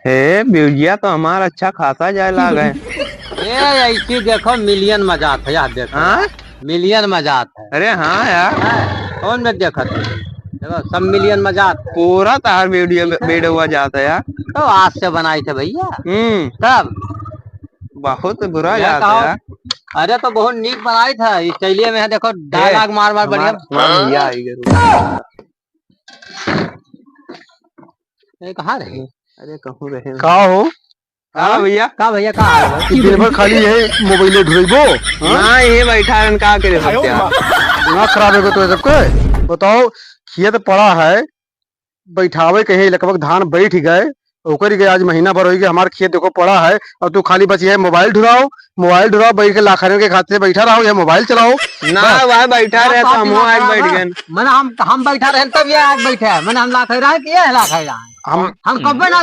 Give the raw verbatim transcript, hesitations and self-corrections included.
हे, व्यूजिया तो हमार अच्छा खासा जाए लाग है। ए, ऐसी देखो, मिलियन मजात है, यार देखो। हाँ? मिलियन मजात है। अरे हाँ यार। हैं? कौन में देखत है? देखो, सब मिलियन मजात है। पूरा तहार वीडियो में, वीडियो हुआ जात है यार। तो आज से बनाई थे भैया। हम्म। तब? बहुत बुरा ये जात है कहो, यार। अरे तो बहुत नीक बनाई था, इस चैलिए में है, देखो, ए, डायलॉग मार मार बढ़िया। हमार, हमार भैया आई गए। ए, कहाँ रहे? अरे, कहूँ रहे। का हो? का हाँ? भैया? का भैया, का हाल है? कि दिन भर खाली यही मोबाइले ढुरइबो? हाँ? ना, ये बैठा रहन, का करे सकते हैं? दिमाग खराब है तो सबके। बताओ, खेत पड़ा है, बैठावे कहे लगभग धान बैठ गए, ओकर के आज महीना भर होई गए, हमार खेत देखो पड़ा है, और तू खाली बस ये मोबाइल ढुराओ, मोबाइल ढुराओ, बैठ के लाखरन के खाते बैठा रहो, ये मोबाइल चलाओ। ना, बस। वह बैठा रहे तो हम आज बैठ गए। मने हम, हम बैठा रहे तब ये आज बैठे हैं, मने हम लाख रहे कि ये लाख रहे हैं। हम हम कब्बे ना